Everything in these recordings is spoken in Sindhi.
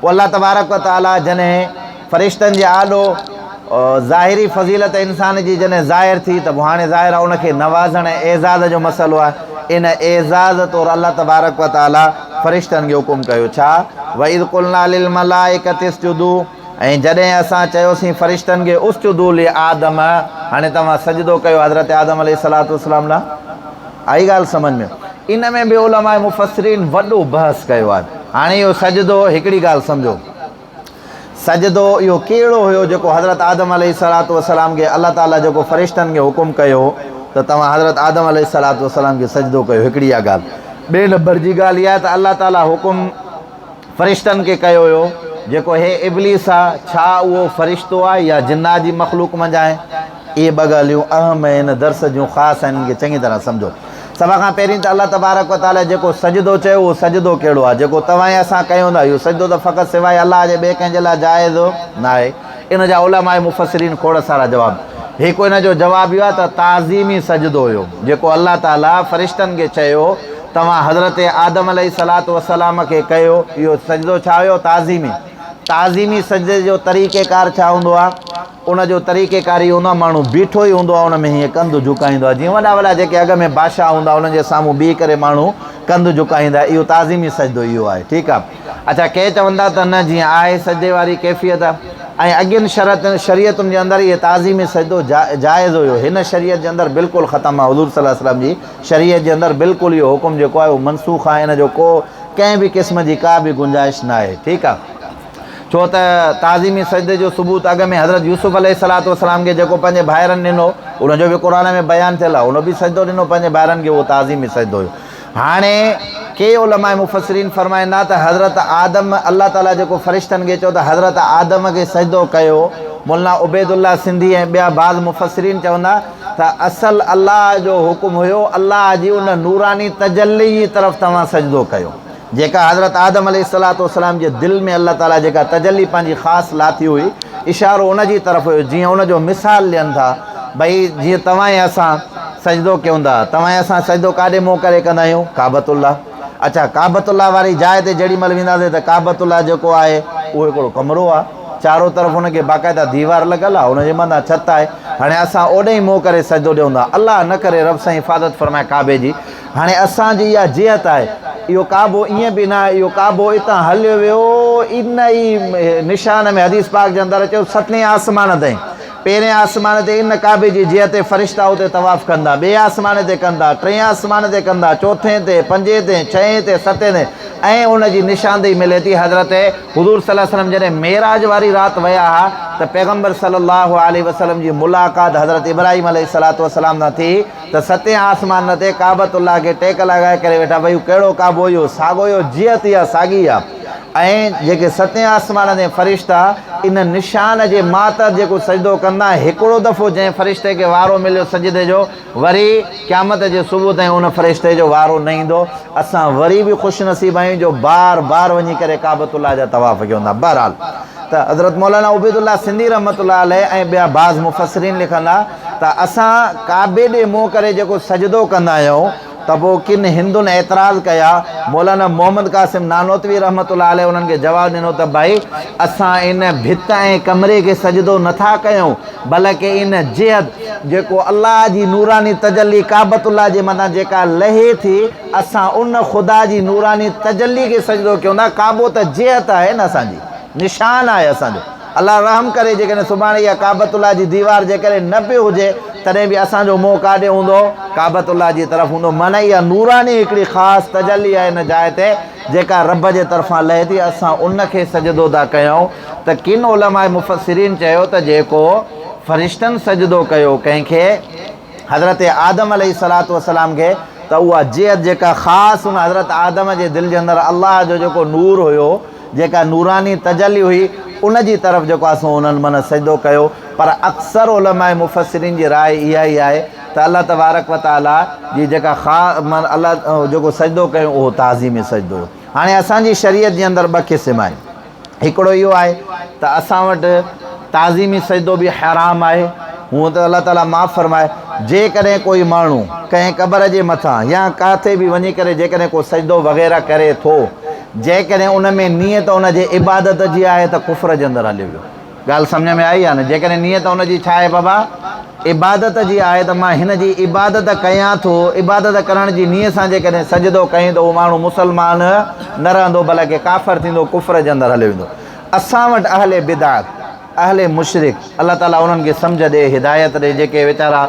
پوء الله تبارڪ و تعاليٰ جڏهن فرشتن جي آڏو ظاهري فضيلت انسان جي جڏهن ظاهر ٿي ته پوء هاڻي ظاهر آهي ان کي نوازڻ ۽ اعزاز جو مسئلو آهي. ان اعزاز طور الله تبارڪ و تعاليٰ فرشتن کي حڪم ڪيو، ڇا؟ واذ قلنا للملائڪة اسجدوا ۽ جڏهن اسان چيوسين فرشتن کي اسجدوا لآدم هاڻي توهان سجدو ڪيو حضرت آدم عليه الصلوة والسلام لاء. آئي ڳالهه سمجهه ۾؟ ان ۾ به علماء مفسرين وڏو بحث ڪيو آهي. هاڻي اهو سجدو هڪڙي ڳالهه سمجهو. سجدو اهو ڪهڙو هيو جيڪو حضرت آدم عليه الصلوة والسلام کي الله تعالي جيڪو فرشتن کي حڪم ڪيو هو ته توهان حضرت آدم عليه الصلوة والسلام کي سجدو ڪيو هڪڙي اها ڳالهه. ٻئي نمبر جي ڳالهه اها آهي ته الله تعالي حڪم فرشتن کي ڪيو هيو جيڪو هي ابليس آ ڇا اهو فرشتو آهي يا جنات جي مخلوق منجهان آهي؟ اهي ٻه ڳالهيون اهم ۽ هن درس جون خاص آهن ان کي چڱي طرح سمجهو. سڀ کان پهرين ته الله تبارڪ و تعاليٰ جيڪو سجدو چيو اهو سجدو ڪهڙو آهي جيڪو توهان ۽ اسان ڪيون ٿا اهو سجدو ته فقط سواء الله جي ٻئي ڪنهن جي لاء جائز ناهي ان جا علماء مفسرين کوڙ سارا جواب هڪ ان جو جواب اهو آهي ته تعظيمي سجدو هيو جيڪو الله تعاليٰ فرشتن کي چيو توهان حضرت آدم عليه الصلوة والسلام کي ڪيو اهو سجدو ڇا هيو تعظيمي تعظيمي سجدي جو طريقيڪار ڇا هوندو آهي ان جو طريقيڪار اهو هوندو آهي ماڻهو بيٺو ئي هوندو آهي ان ۾ هيئن ڪنڌ جهڪائيندو آهي جيئن وڏا وڏا جيڪي اڳ ۾ بادشاهه هوندا انهن جي سامهون بيهي ڪري ماڻهو ڪنڌ جهڪائيندا اهو تعظيمي سجدو اهو آهي ٺيڪ آهي اڇا ڪي چوندا ته نه جيئن آهي سجدي واري ڪيفيت ۽ اڳين شرط شريعتن جي اندر اهي تعظيمي سجدو جائز هيو هن شريعت جي اندر بلڪل ختم آهي حضور صلي الله عليه وسلم جي شريعت جي اندر بلڪل اهو حڪم جيڪو آهي اهو منسوخ آهي ان جو ڪو ڪنهن به قسم جي ڪا به گنجائش نه آهي ٺيڪ آهي ڇو ته تعظيمي سجدي جو ثبوت اڳ ۾ حضرت يوسف عليه الصلوة والسلام کي جيڪو پنهنجي ڀائرن ڏنو ان جو به قرآن ۾ بيان ٿيل آهي ان به سجدو ڏنو پنهنجي ڀائرن کي اهو تعظيمي سجدو هيو هاڻي ڪي علماء مفسرين فرمائن ٿا ته حضرت آدم الله تعالي جيڪو فرشتن کي چيو ته حضرت آدم کي سجدو ڪيو مولانا عبيد الله سنڌي ۽ ٻيا بعض مفسرين چوندا ته اصل الله جو حڪم هيو الله جي ان نوراني تجلي جي طرف توهان سجدو ڪيو جيڪا حضرت آدم عليه الصلوة والسلام جي دل ۾ الله تعاليٰ جيڪا تجلي پنهنجي خاص لاٿي هئي، اشارو ان جي طرف هيو، جيئن ان جو مثال ڏين ٿا، ڀئي جيئن توهان ۽ اسان سجدو ڪيون ٿا، توهان ۽ اسان سجدو ڪاڏي منهن ڪري ڪندا آهيون؟ ڪعبة الله. اڇا ڪعبة الله واري جاء تي جهڙي مهل وينداسين ته ڪعبة الله جيڪو آهي اهو هڪڙو ڪمرو آهي، چارو طرف ان کي باقاعده ديوار لڳل آهي، ان جي مٿان ڇت آهي، هاڻي اسان اوڏي ئي منهن ڪري سجدو ڏيون ٿا، الله نه ڪري رب سائين حفاظت فرمائي ڪعبي جي، هاڻي اسان جي اها جهت آهي، اهو ڪعبو ائين به ناهي، اهو ڪعبو اتان هليو ويو، ان ئي نشان ۾ حديث پاڪ جي اندر اچيو ستين آسمان تائين، پهرين آسمان تي ان ڪعبي جي جهت تي فرشتا اتي طواف ڪندا، ٻئي آسمان تي ڪندا، ٽئين آسمان تي ڪندا، چوٿين تي، پنجين تي، ڇهين تي، ستين تي ۽ ان جي نشاندهي ملي ٿي حضرت حضور صلي الله عليه وسلم جڏهن معراج واري رات ويا ها ته پيغمبر صلي الله عليه وسلم جي ملاقات حضرت ابراهيم عليه الصلوة والسلام سان ٿي ته ستين آسمان تي ڪعبة الله کي ٽيڪ لڳائي ڪري ويٺا ڀئي اهو ڪهڙو ڪعبو اهو ساڳو اهو جيئت اها ساڳي آ ۽ جيڪي ستين آسمان تي فرشتا ان نشان جي ماتحت جيڪو سجدو ڪندا هڪڙو دفعو جنهن فرشتي کي وارو مليو سجدي جو وري قيامت جي صبح تائين ان فرشتي جو وارو نه ايندو اسان وري به خوش نصيب آهيون جو بار بار وڃي ڪري ڪعبة الله جا طواف ڪيون ٿا بهرحال ته حضرت مولانا عبيد الله سنڌي رحمة الله عليه ۽ ٻيا بعض مفسرين لکندا ته اسان ڪعبي ڏي منهن ڪري جيڪو سجدو ڪندا آهيون ته پوء ڪن هندن اعتراض ڪيا، مولانا محمد قاسم نانوتوي رحمة الله عليه انهن کي جواب ڏنو ته ڀائي اسان ان ڀت ۽ ڪمري کي سجدو نه ٿا ڪيون بلڪه ان جهت جيڪو الله جي نوراني تجلي ڪعبة الله جي مٿان جيڪا لهي ٿي اسان ان خدا جي نوراني تجلي کي سجدو ڪيون ٿا، ڪعبو ته جهت آهي نه اسان جي نشان آهي اسان جو. الله رحم ڪري جيڪڏهن سڀاڻي اها ڪعبة الله جي ديوار جيڪڏهن نه به هجي تڏهن به اسان جو منهن ڪاڏي هوندو؟ ڪعبة الله جي طرف هوندو معنيٰ اها نوراني هڪڙي خاص تجلي آهي ان جاء تي جيڪا رب جي طرفان لهي ٿي اسان ان کي سجدو ٿا ڪيون ته ڪن علماء مفسرين چيو ته جيڪو فرشتن سجدو ڪيو ڪنهن کي؟ حضرت آدم عليه الصلوة والسلام کي ته اها جهت جيڪا خاص ان حضرت آدم جي دل جي اندر الله جو جيڪو نور هيو جيڪا نوراني تجلي هئي ان جي طرف جيڪو آهي سو انهن معنيٰ سجدو ڪيو پر اڪثر علماء مفسرين جي راء اها ئي آهي ته الله تبارڪ و تعاليٰ جي جيڪا خاص معنيٰ الله جيڪو سجدو ڪيو اهو تعظيمي سجدو هو. هاڻي اسان جي شريعت جي اندر ٻه قسم آهن. هڪڙو اهو آهي ته اسان وٽ تعظيمي سجدو به حرام آهي، هونء ته الله تعاليٰ معاف فرمائي، جيڪڏهن ڪوئي ماڻهو ڪنهن قبر جي مٿان يا ڪاٿي به وڃي ڪري جيڪڏهن ڪو سجدو وغيره ڪري ٿو جيڪڏهن ان ۾ نيت ان جي عبادت جي آهي ته ڪفر جي اندر هليو ويو. ڳالهه سمجهه ۾ آئي يا نه؟ جيڪڏهن نيت ان جي ڇا آهي بابا؟ عبادت جي آهي ته مان هن جي عبادت ڪيان ٿو، عبادت ڪرڻ جي نيت سان جيڪڏهن سجدو ڪيائين ته اهو ماڻهو مسلمان نه رهندو بلڪه ڪافر ٿيندو، ڪفر جي اندر هليو ويندو. اسان وٽ اهل بدعت، اهل مشرڪ، الله تعالي انهن کي سمجهه ڏي، هدايت ڏي، جيڪي ويچارا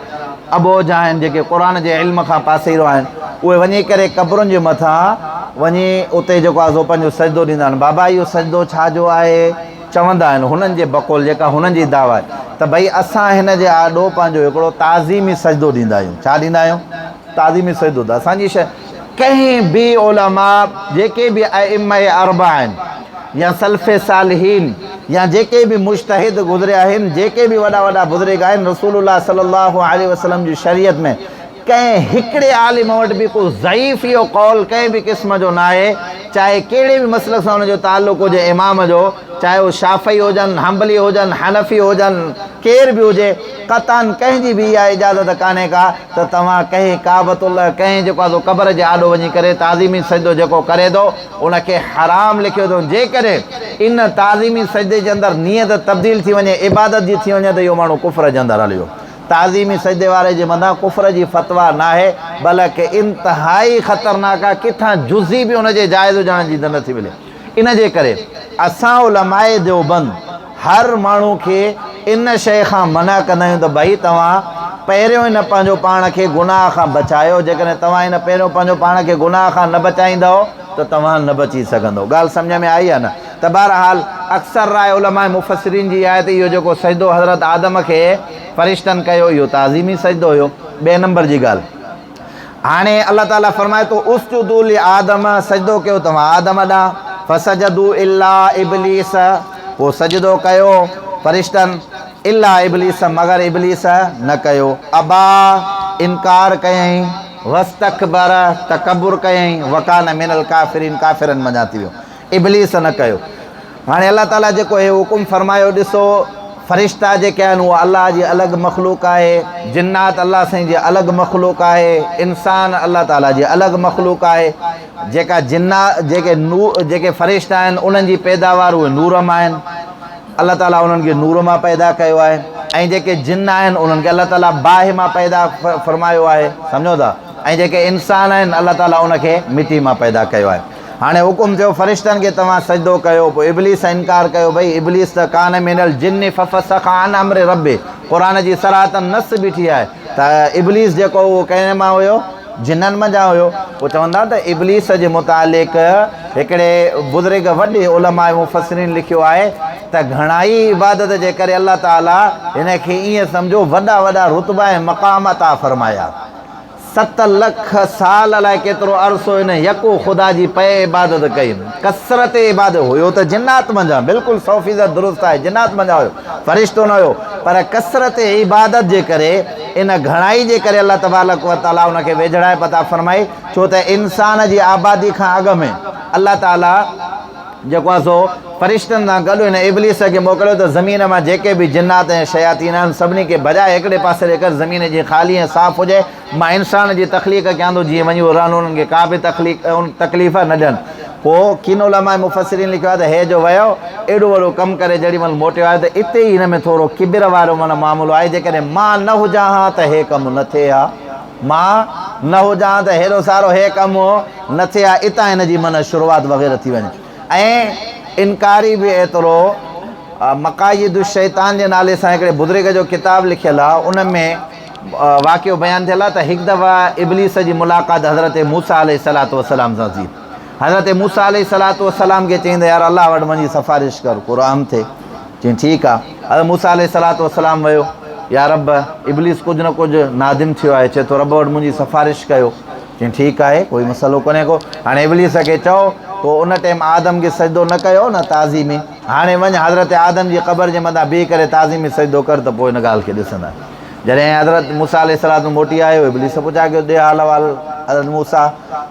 اٻوجهه آهن، جيڪي قرآن جي علم کان پاسيرو آهن، اهي وڃي ڪري قبرن جي مٿان وڃي اتي جيڪو آهي سو پنهنجو سجدو ڏيندا آهن. بابا اهو سجدو ڇا جو آهي؟ چوندا آهن، هنن جي بقول جيڪا هنن جي دعويٰ آهي ته ڀئي اسان هن جي آڏو پنهنجو هڪڙو تعظيمي سجدو ڏيندا آهيون. ڇا ڏيندا آهيون؟ تعظيمي سجدو ته اسان جي شيء ڪنهن به علماء جيڪي به ائمه اربع آهن يا سلف صالحين يا جيڪي به مجتهد گذريا آهن جيڪي به وڏا وڏا بزرگ آهن رسول الله صلي الله عليه وسلم جي شريعت ۾ ڪنهن هڪڙي عالم وٽ به ڪو ضعيف اهو قول ڪنهن به قسم جو ناهي، چاهي ڪهڙي به مسلڪ سان ان جو تعلق هجي امام جو، چاهي هو شافعي هجن، حنبلي هجن، حنفي هجن، ڪير به هجي، قطعاً ڪنهن جي به اها اجازت ڪانهي ڪا ته توهان ڪنهن ڪعبة الله ڪنهن جيڪو آهي سو قبر جي آڏو وڃي ڪري تعظيمي سجدو جيڪو ڪري ٿو ان کي حرام لکيو اٿئون، جيڪڏهن ان تعظيمي سجدي جي اندر نيت تبديل ٿي وڃي عبادت جي ٿي وڃي ته اهو ماڻهو ڪفر جي اندر هليو. تعظيمي سجدي واري جي مٿان ڪفر جي فتويٰ ناهي بلڪ انتهائي خطرناڪ آهي ڪٿان جزي به ان جي جائز هجڻ جي نه ٿي ملي ان جي ڪري اسان علماء ديوبند هر ماڻهو کي ان شيء کان منع ڪندا آهيون ته ڀئي توهان پهريون ان پنهنجو پاڻ کي گناهه کان بچايو جيڪڏهن توهان ان پهريون پنهنجو پاڻ کي گناهه کان نه بچائيندؤ ته توهان نه بچي سگهندؤ ڳالهه سمجهه ۾ آئي يا نه ته بهرحال اڪثر راء علماء مفسرين جي آهي ته اهو جيڪو سجدو حضرت آدم کي فرشتن ڪيو اهو تعظيمي سجدو هيو. ٻئي نمبر جي ڳالهه هاڻي الله تعالي فرمائي ٿو اسجدوا لآدم سجدو ڪيو توهان آدم ڏانهن فسجدوا الا ابليس پوء سجدو ڪيو فرشتن الا ابليس مگر ابليس نه ڪيو ابا انڪار ڪيائين واستڪبر تڪبر ڪيائين وڪان من الڪافرين ڪافرن منجهان ٿي ويو ابليس نه ڪيو. هاڻي الله تعاليٰ جيڪو هي حڪم فرمايو ڏسو فرشتا جيڪي آهن اهي الله جي الڳ مخلوق آهي، جنات الله سائين جي الڳ مخلوق آهي، انسان الله تعاليٰ جي الڳ مخلوق آهي، جيڪا جنا جيڪي نور جيڪي فرشتا آهن انهن جي پيداوار اهي نور مان آهن، الله تعاليٰ انهن کي نور مان پيدا ڪيو آهي ۽ جيڪي جن آهن انهن کي الله تعاليٰ باهه مان پيدا فرمايو آهي سمجهو ٿا ۽ جيڪي انسان آهن الله تعاليٰ ان کي مٽي مان پيدا ڪيو آهي. هاڻي حڪم ٿيو فرشتن کي توهان سجدو ڪيو، پوء ابليس انڪار ڪيو، ڀئي ابليس ته ڪان من الجن ففسق عن امر ربه قرآن جي صراحتاً نص بيٺي آهي ته ابليس جيڪو هو اهو ڪنهن مان هيو؟ جنن منجهان هيو. پوء چون ٿا ته ابليس جي متعلق هڪڙي بزرگ وڏي علماء مفسرين لکيو آهي ته گهڻائي عبادت جي ڪري الله تعاليٰ هن کي ائين سمجهو وڏا وڏا رتبا ۽ مقام عطا فرمايا. ست لک سال الائي ڪيترو عرصو هن يڪو خدا جي پئي عبادت ڪئي. ڪثرت عبادت هيو ته جنات منجهان، بلڪل سو فيصد درست آهي، جنات منجهان هيو، فرشتو نه هيو، پر ڪثرت عبادت جي ڪري، ان گهڻائي جي ڪري الله تبارڪ و تعاليٰ ان کي ويجهڙائپ عطا فرمائي، ڇو ته انسان جي آبادي کان اڳ ۾ الله تعاليٰ جيڪو آهي سو فرشتن سان گڏ هن ابليس کي موڪليو ته زمين مان جيڪي به جنات ۽ شياطين آهن سڀني کي ڀڄائي هڪڙي پاسي ڏي ڪر زمين جيئن خالي ۽ صاف هجي مان انسان جي تخليق ڪيان ٿو جيئن وڃي اهي رهن انهن کي ڪا به تخليق تڪليف نه ڏين پوء ڪن علماء مفسرين لکيو آهي ته هي جو ويو ايڏو وڏو ڪم ڪري جهڙي مهل موٽيو آهي ته اتي ئي هن ۾ ٿورو ڪبر وارو معنيٰ معاملو آهي جيڪڏهن مان نه هجان ها ته هي ڪم نه ٿئي ها. مان نه هجان ها ته هيڏو سارو هي ڪم نه ٿئي ها، اتان هن جي من شروعات وغيره ٿي وڃي ۽ انڪاري به ايترو. مقايد الشيطان جي نالي سان هڪڙي بزرگ جو ڪتاب لکيل آهي، ان ۾ واقعو بيان ٿيل آهي ته هڪ دفعه ابليس جي ملاقات حضرت موسيٰ عليه الصلوة والسلام سان ٿي. حضرت موسيٰ عليه الصلوة والسلام کي چيائين ته يار الله وٽ منهنجي سفارش ڪر، ڪو رحم ٿئي. چيائين ٺيڪ آ. حضرت موسيٰ عليه الصلوة والسلام ويو، يا رب! ابليس ڪجهه نه ڪجهه نادم ٿيو آهي، چئي ٿو رب وٽ منهنجي سفارش ڪيو. چيائين ٺيڪ آهي، ڪوئي مسئلو ڪونهي ڪو. هاڻي ابليس کي چئو، تو ان ٽيم آدم کي سجدو نه ڪيو نه تعظيمي، هاڻي وڃ حضرت آدم جي قبر جي مٿان بيهي ڪري تعظيمي سجدو ڪر ته پوء ان ڳالهه کي ڏسندا. جڏهن حضرت موسيٰ عليه الصلوة موٽي آيو، ابليس پڇا ڪيو، ڏي حال احوال حضرت موسيٰ؟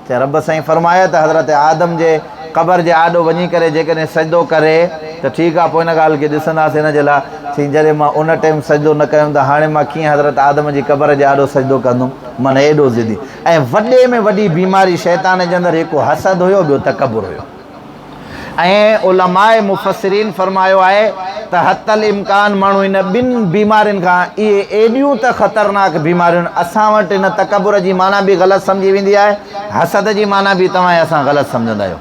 چيائين، رب سائين فرمايو ته حضرت آدم جي قبر جي آڏو وڃي ڪري جيڪڏهن سجدو ڪري ته ٺيڪ آهي، پوء ان ڳالهه کي ڏسنداسين ان جي لاء. چيائين، جڏهن مان ان ٽيم سجدو نه ڪيم ته هاڻي مان ڪيئن حضرت آدم جي قبر جي آڏو سجدو ڪندم؟ معنيٰ ايڏو ضدي ۽ وڏي ۾ وڏي بيماري شيطان جي اندر هڪ حسد هيو، ٻيو تڪبر هيو. ۽ علماء مفسرين فرمايو آهي ته حتي الامڪان ماڻهو ان ٻن بيمارين کان اهي ايڏيون ته خطرناڪ بيماريون اسان وٽ ان تڪبر جي معنيٰ به غلط سمجهي ويندي آهي حسد جي معنيٰ به توهان ۽ اسان غلط سمجهندا آهيو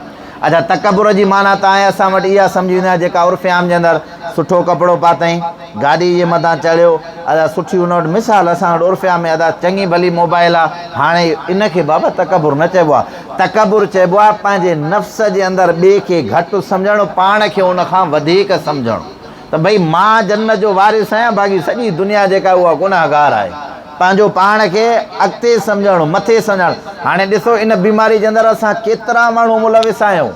اڇا تڪبر جي معنيٰ توهان ۽ اسان وٽ اها سمجهي ويندي آهي جيڪا عرف عام جي اندر سٺو ڪپڙو پاتائين گاڏي جي مٿان چڙهيو ادا سٺي ان وٽ مثال اسان وٽ عرف عام ۾ ادا چڱي ڀلي موبائل آ هاڻي ان کي بابا تڪبر نه چئبو آ تڪبر چئبو آ پنهنجي نفس جي اندر ٻئي کي گهٽ سمجهڻ پاڻ کي ان کان وڌيڪ سمجهڻ ته ڀئي مان جنت جو وارث آهيان باقي سڄي دنيا جيڪا اها گناهگار آهي پنهنجو پاڻ کي اڳتي سمجهڻ مٿي سمجهڻ هاڻي ڏسو ان بيماري جي اندر اسان ڪيترا ماڻهو ملوث آهيون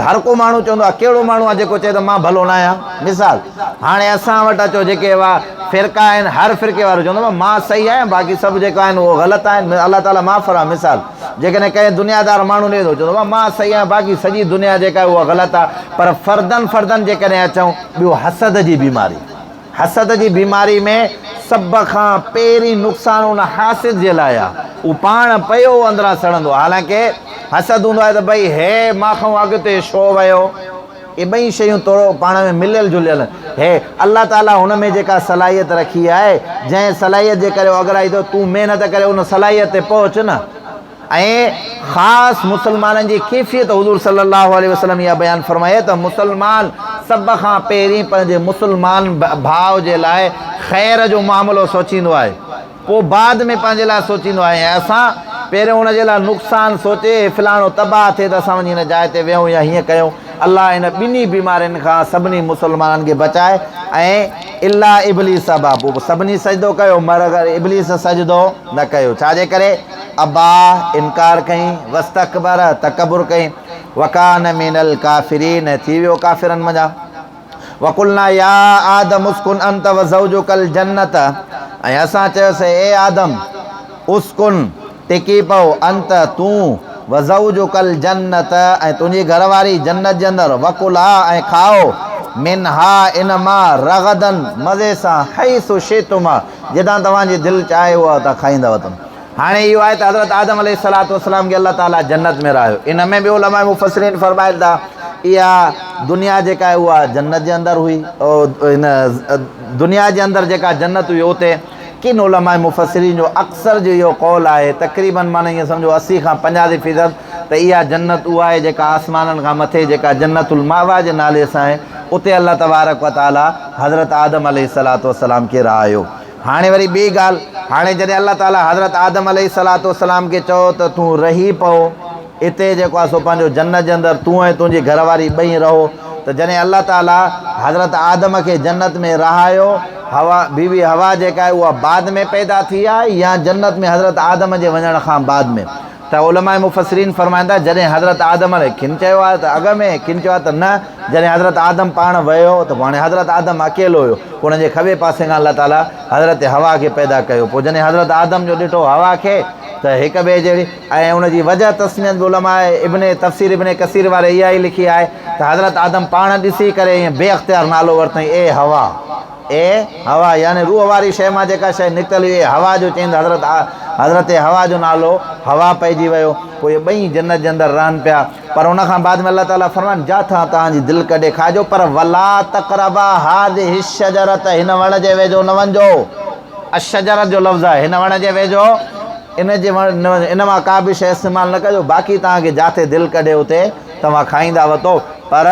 هر ڪو ماڻهو چوندو آهي ڪهڙو ماڻهو آهي جيڪو چئي ته مان ڀلو نه آهيان مثال هاڻي اسان وٽ اچو جيڪي اها فرقا آهن هر فرقي وارو چوندو مان صحيح آهيان باقي سڀ جيڪا آهن اهو غلط آهن الله تعاليٰ معاف فرمائي مثال جيڪڏهن ڪنهن دنيادار ماڻهو ڏي ٿو چوندو مان صحيح آهيان باقي سڄي دنيا جيڪا آهي اها غلط آهي پر فردن فردن جيڪڏهن اچون ٻيو حسد جي بيماري حسد جي بيماري ۾ سڀ کان پهرين نقصان ان حاسد جي لاء آهي. هو پاڻ پيو اندران سڙندو آهي. حالانڪه حسد هوندو آهي ته ڀئي هي مان کان اڳتي ڇو ويو. اهي ٻئي شيون ٿورو پاڻ ۾ مليل جليل آهن. هي الله تعاليٰ هن ۾ جيڪا صلاحيت رکي آهي، جنهن صلاحيت جي ڪري هو اڳرائي ٿو، تون محنت ڪري ان صلاحيت تي پهچ نه. ۽ خاص مسلمانن جي ڪيفيت حضور صلي الله عليه وسلم اها بيان فرمائي ته مسلمان سڀ کان پهرين پنهنجي مسلمان ڀاء جي لاء خير جو معاملو سوچيندو آهي پوء بعد ۾ پنهنجي لاء سوچيندو آهي ۽ اسان پهريون ان جي لاء نقصان سوچي هي فلاڻو تباهه ٿئي ته اسان وڃي هن جاء تي ويهون يا هيئن ڪيون الله ان ٻنهي بيمارين کان سڀني مسلمانن کي بچائي ۽ الا ابليس ابا پوء سڀني سجدو ڪيو مگر ابليس سجدو نه ڪيو ڇا جي ڪري ابا انڪار ڪئين واستڪبر تڪبر ڪئين وڪان من الڪافرين ۽ ٿي ويو ڪافرن منجهان وقلنا يا آدم اسڪن انت وزوجك الجنت ۽ اسان چيوسي اي آدم اسڪن ٽڪي پئو انت تون وزوجك الجنت ۽ تنهنجي گهر واري جنت جي اندر وڪلا ۽ کائو منها ان مان رغدا مزي سان حيث شئتما جتان توهان جي دل چاهي اها اتان کائيندا وتو. هاڻي اهو آهي ته حضرت آدم عليه الصلوة والسلام کي الله تعاليٰ جنت ۾ رهايو. ان ۾ به علماء مفسرين فرمائن ٿا اها دنيا جيڪا آهي اها جنت جي اندر هئي هن دنيا جي اندر جيڪا جنت هئي اتي ڪن علماء مفسرين جو اڪثر جو اهو قول آهي تقريباً معنيٰ ائين سمجهو 80 کان 85 فيصد ته اها جنت اها آهي جيڪا آسمانن کان مٿي جيڪا جنت الماويٰ جي نالي سان آهي اتي الله تبارڪ وتعاليٰ حضرت آدم عليه الصلوة والسلام کي رهايو. هاڻي وري ٻي ڳالهه، هاڻي جڏهن الله تعاليٰ حضرت آدم عليه الصلوة والسلام کي چيو ته تون رهي پئو اتي جيڪو آهي سو پنهنجو جنت جي اندر تون ۽ تنهنجي گهر واري ٻئي رهو ته جڏهن الله تعاليٰ حضرت آدم کي جنت ۾ رهايو حوا بي بي حوا جيڪا آهي اها بعد ۾ پيدا ٿي آهي يا جنت ۾ حضرت آدم جي وڃڻ کان بعد ۾ ته علماء مفسرين فرمائن ٿا جڏهن حضرت آدم عليه ڪن چيو آهي ته اڳ ۾ ڪن چيو آهي ته نه جڏهن حضرت آدم پاڻ ويو ته پوء هاڻي حضرت آدم اڪيلو هيو پوء ان جي کٻي پاسي کان الله تعالي حضرت حوا کي پيدا ڪيو پوء جڏهن حضرت آدم جو ڏٺو حوا کي ته هڪ ٻئي جهڙي ۽ ان جي وجه تسميت به علماء ابن تفسير ابن ڪثير واري اها ئي لکي آهي ته حضرت آدم پاڻ ڏسي ڪري ائين بي اختيار نالو ورتائين اي حوا اي حوا يعني روح واري شيء مان جيڪا شيء نڪتل هئي اي حوا جو چئين ته حضرت حضرت حوا جو نالو حوا پئجي ويو پوء اهي ٻئي جنت جي اندر رهن پيا پر ان کان بعد ۾ الله تعاليٰ فرمائن جاٿان توهان جي دل ڪڍي کائجو پر ولا تقربا هذه الشجرة هن وڻ جي ويجهو نه وڃجو الشجرة جو لفظ آهي هن وڻ جي ويجهو ان جي وڻ نه وڃو ان مان ڪا به شيء استعمال نه ڪجو باقي توهان کي جاٿي دل ڪڍي اتي توهان کائيندا وتو پر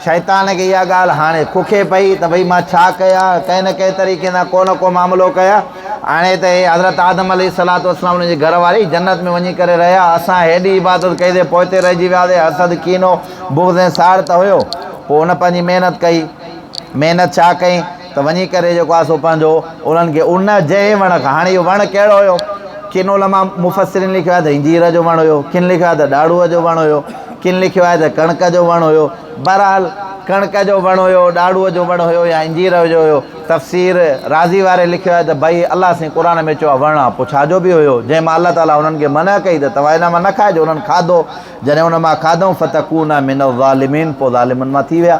شيطان کي اها ڳالهه هاڻي ککي پئي ته ڀئي مان ڇا ڪيان، ڪنهن نه ڪنهن طريقي سان ڪو نه ڪو معاملو ڪيان. هاڻي ته هي حضرت آدم عليه الصلوة والسلام ان جي گهر واري جنت ۾ وڃي ڪري رهيا، اسان هيڏي عبادت ڪئي سي پوئتي رهجي وياسي، حسد، ڪينو، بغض ۽ ساڙ ته هيو. پوء ان پنهنجي محنت ڪئي. محنت ڇا ڪئي ته وڃي ڪري جيڪو آهي سو پنهنجو انهن کي ان جنهن وڻ کان هاڻي اهو وڻ ڪهڙو هيو؟ ڪن علماء مفسرين لکيو آهي ته انجير جو وڻ هيو، ڪن لکيو آهي ته ڏاڙهونء جو وڻ هيو، ڪن لکيو آهي ته ڪڻڪ جو وڻ هيو. بهرحال ڪڻڪ جو وڻ هيو، ڏاڙهونء جو وڻ هيو يا انجير جو هيو. تفسير رازي واري لکيو آهي ته ڀئي الله سائين قرآن ۾ چيو آهي وڻ آهي پوء ڇا جو به هيو، جنهن مان الله تعاليٰ انهن کي منع ڪئي ته توهان ان مان نه کائجو، انهن کاڌو، جڏهن ان مان کاڌئون فتڪونا من الظالمين پوء ظالمن مان ٿي ويا.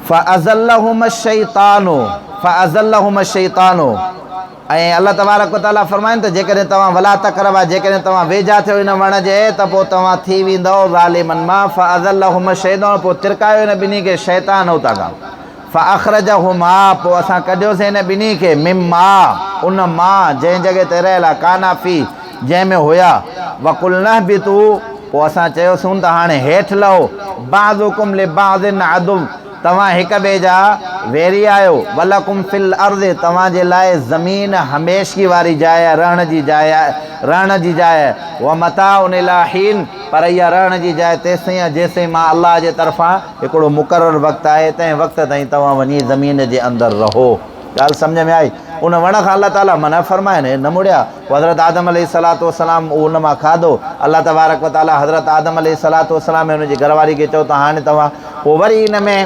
فازلهما الشيطان فازلهما الشيطان. ۽ الله تبارڪ و تعاليٰ فرمائن ته جيڪڏهن توهان ولا تقربا جيڪڏهن توهان ويجها ٿيو ان وڻ جي ته پوء توهان ٿي ويندؤ ظالمن مان فاذلهما الشيطان پوء ترڪايو ان ٻنهي کي شيطان اتان کان فاخرجهما پوء اسان ڪڍيوسين ان ٻنهي کي مما ان مان جنهن جڳهه تي رهيل ها ڪانا في جنهن ۾ هيا وقلنا اهبطوا پوء اسان چيوسون ته هاڻي هيٺ لهو بعضڪم لبعض عدو توهان هڪ ٻئي جا ويري آهيو، ولڪم في الارض توهان جي لاء زمين هميشگي واري جاء آهي، رهڻ جي جاء آهي، رهڻ جي جاء آهي، ومتاع الي حين پر اها رهڻ جي جاء تيستائين آهي جيستائين مان الله جي طرفان هڪڙو مقرر وقت آهي تنهن وقت تائين توهان وڃي زمين جي اندر رهو. ڳالهه سمجهه ۾ آئي؟ ان وڻ کان الله تعاليٰ منع فرمائي نه مڙيا. پوء حضرت آدم عليه الصلوة والسلام اهو ان مان کاڌو. الله تبارڪ وتعاليٰ حضرت آدم عليه الصلوة والسلام ۽ ان جي گهر واري کي چيو ته هاڻي توهان پوء وري ان ۾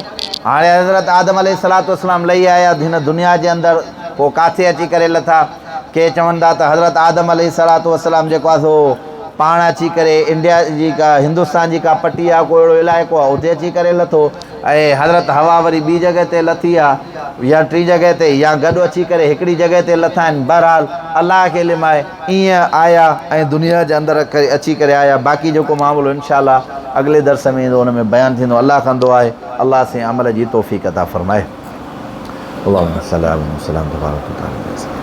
هاڻي حضرت آدم عليه الصلوة والسلام لهي آيا هن دنيا جي اندر پوء ڪاٿي اچي ڪري لٿا؟ ڪي چون ٿا ته حضرت آدم عليه الصلوة والسلام جيڪو آهي سو پاڻ اچي ڪري انڊيا جي ڪا هندستان جي ڪا پٽي آهي ڪو اهڙو علائقو آهي اتي اچي ڪري لٿو ۽ حضرت حوا وري ٻي جڳهه تي لٿي آ يا ٽين جڳهه تي يا گڏ اچي ڪري هڪڙي جڳهه تي لٿا آهن بهرحال الله کي علم آهي ائين آيا ۽ دنيا جي اندر اچي ڪري آيا باقي جيڪو معاملو انشاء الله اڳلي درس ۾ ايندو ان ۾ بيان ٿيندو الله کان دعا آهي الله سائين عمل جي توفيق عطا فرمائي اللهم صل على محمد وسلم تبارك وتعالى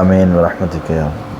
آمين برحمتك يا رب.